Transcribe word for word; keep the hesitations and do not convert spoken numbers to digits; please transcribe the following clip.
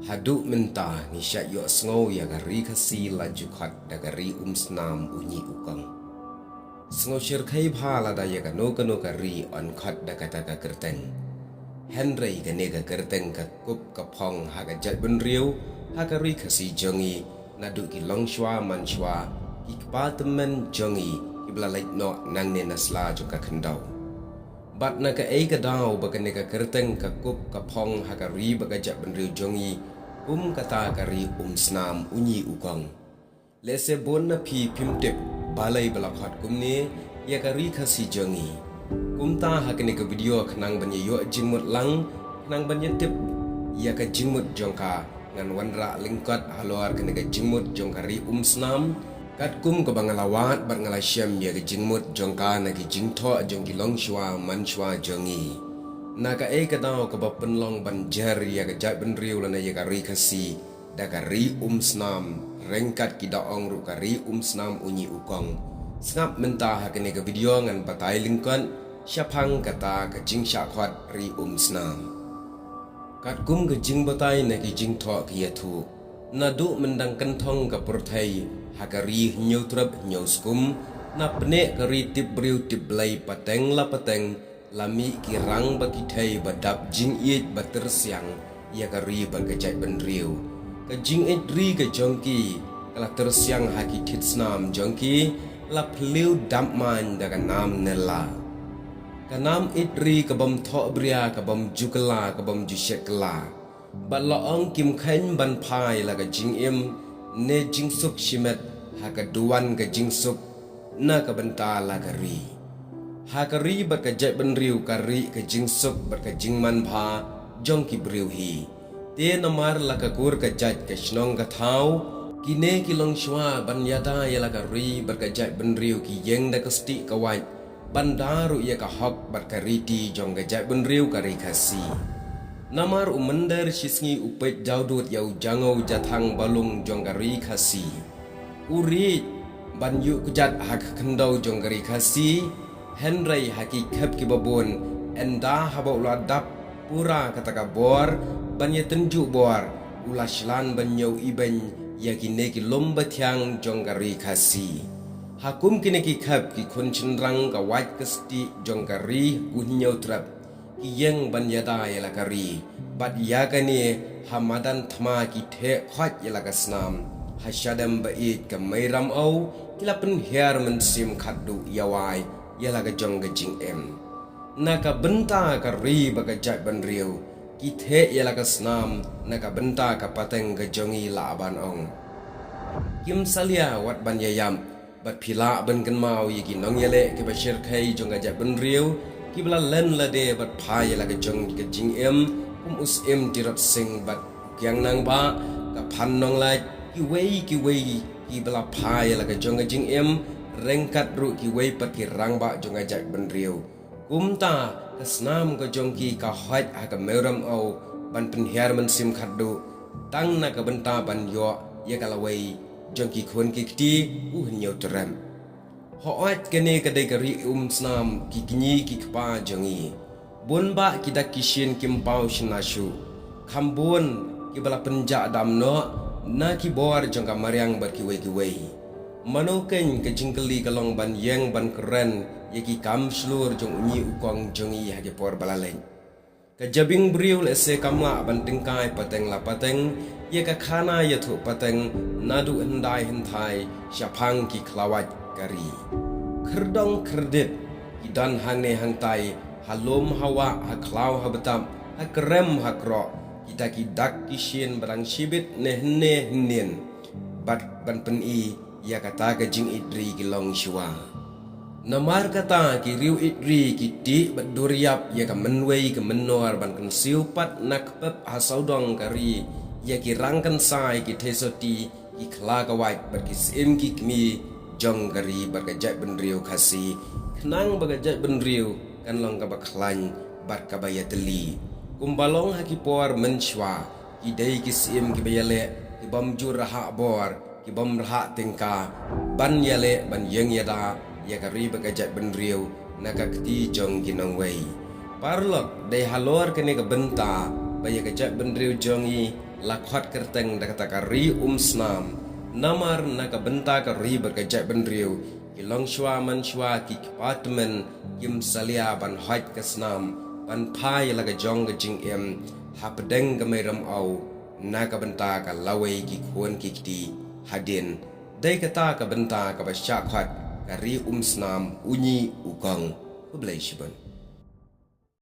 Haduh mynta ngi shah ïohsngew ïa ka ri Khasi la ju khot da ka ri Umsnam Unyi Ukong. Sngew shyrkhei bha lada ïa kano kano ka ri yn khot da kata ka kyrteng. Hynrei kane ka kyrteng ka kup ka phong ha ka jaitbynriew, ha ka ri Khasi jong ngi, naduh ki longshuwa manshuwa, ki kpa tymmen jong ngi kiba la leit noh nangne na sla jong ka khyndew. Bad na kaei ka daw ba kane ka kyrteng ka kup ka phong ha ka ri bad ka jaitbynriew jong ngi kum kata ka ri Umsnam Unyi Ukong? Lehse bun na phi phim tip balei ba la khot kumne ïa ka ri Khasi jong ngi. Kumta ha kane ka video khnang ban ïa ïoh jingmut lang, khnang ban ïa tip ïa ka jingmut jong ka, ngan wanrah lyngkot halor kane ka jingmut jong ka ri Umsnam. Katkum kaba nga la wad bad nga la shem ïa ka jingmut jong ka na ki jingthoh jong ki longshuwa manshuwa jong ngi. Na kaei ka daw kaba pynlong ban jer ïa ka jaitbynriew lane ïa ka ri Khasi da ka ri Umsnam, ryngkat ki da ong ruh ka ri Umsnam Unyi Ukong? Sngap mynta ha kane ka video ngan batai lyngkot shaphang kata ka jingshah khot ri Umsnam. Katkum ka jingbatai na ki jingthoh ki ïathuh, naduh myndang kynthong ka pyrthei, ha ka ri Hynñiewtrep Hynñiewskum, na pneh ka ri Tipbriew Tipblei pateng la pateng, la mih ki rang bad ki thei ba dap jingïeit ba tyrsiang ïa ka ri bad ka jaitbynriew. Ka jingïeit ri ka jong ki ka la tyrsiang ha ki thied snam jong ki, la phylliew dap main da ka nam nylla. Ka nam ïeit ri ka bym thoh bria, ka bym ju kylla, ka bym ju shet kylla. Bad la ong kim kheiñ ban phai la ka jingim ne jingsuk shimet ha ka duwan ka jingsuk na ka bynta la ka ri. Ha ka ri bad ka jaitbynriew ka ri ka jingsuk bad ka jingmanbha jong ki briew hi. Te namar la ka kur ka jait ka shnong ka thaw, kine ki longshuwa ban ïada ïa la ka ri bad ka jaitbynriew ki ïeng da ka stieh ka wait, ban da ruh ïa ka hok bad ka riti jong ka jaitbynriew ka ri Khasi. Namar u mynder shisngi u peit jawdud ïa u jangew jathang balung jong ka ri Khasi. U ri ban ïuh kjat ha ka khyndew jong ka ri Khasi, hynrei ha ki khep kiba bun, ynda haba u la dap pura kata ka bor ban ïatynjuh bor, u la shlan ban ñiew ibeiñ ïa kine ki lum bathiang jong ka ri Khasi. Ha kum kine ki khep ki khun shynrang ka wait ka stieh jong ka ri u Hynñiewtrep, ki ïeng ban ïada ïa la ka ri. Bad ïa kane ha madan thma ki theh khoit ïa la ka snam. Ha shadem ba ïeit ka Meiram Aw ki la pynhiar mynsiem khatduh ïa wai ïa la ka jong ka jingim. Na ka bynta ka ri bad ka jaitbynriew ki theh ïa la ka snam, na ka bynta ka pateng ka jong ngi lah ban ong. Kim salia wat ban ïa ïap, bad phi lah ban kynmaw ïa ki nongïaleh kiba shyrkhei jong ka jaitbynriew, kiba la len lade bad phai ïa la ka jong ka jingim, kum u Syiem Tirot Sing bad u Kiang Nangbah, ka Phan Nonglait, kiwei kiwei kiba la phai ïa la ka jong ka jingim, ryngkat ruh kiwei pat ki rangbah jong ka jaitbynriew. Kumta ka snam ka jong ki ka hoit ha ka Meiram Aw ban pynhiar mynsiem khatduh, tang na ka bynta ban ïoh ïa ka lawei jong ki khun ki kti u Hynñiewtrep. Hooid kane ka dei ka ri Umsnam ki kñi ki kpa jong ngi. Bun bah ki dak ki shin kim paw shynna shuh. Kham bun kiba la pynjah dam noh na ki bor jong ka mariang bad kiwei kiwei. Mano keiñ ka jingkylli ka long ban ïeng ban kren ïa ki kam shlur jong u Ñiukong jong ngi ha ki por ba la leit. Ka jabieng briew lehse kam lah ban tyngkai pateng la pateng ïa ka khana ïathuh pateng naduh hyndai hynthai shaphang ki khlawait ka ri. Khyrdong khyrdit ki don hangne hangtai, ha lum ha wah, ha khlaw ha btap, ha krem ha kroh, kita ki dak ki shin ba dang shibit ne hynne hynnin bad ban pyni ïa kata ka jingïeit ri ki longshuwa. Namar kata ki riew ïeit ri ki tih bad dur ïap ïa ka mynwei ka mynnor ban kynsiew pat na kpep ha sawdong ka ri ïa ki rang kynsai, ki theisotti, ki khla ka wait bad ki syiem ki kmie jong ka ri bad ka jaitbynriew Khasi, khnang ba ka jaitbynriew kan long kaba khlaiñ bad kaba ïatylli. Kumba long ha ki por mynshuwa, ki dei ki syiem kiba ïaleh, ki bym ju rhah bor, ki bym rhah tyngka ban ïaleh ban ïeng ïada ïa ka ri bad ka jaitbynriew na ka kti jong ki nongwei. Paralok, dei halor kane ka bynta ba ïa ka jaitbynriew jong ngi la khot kyrteng da kata ka ri um snam. Namar na ka bynta ka ri bad ka jaitbynriew, ki longshuwa mansuwa ki kpa tymmen kim salia ban hoit ka snam ban phai la ka jong ka jingim hapdeng ka Mei Rymaw, na ka bynta ka lawei ki khun ki kti hadien. Dei kata ka bynta kaba shah khot ka ri um snam, u nyi u kong. Khublei shibun.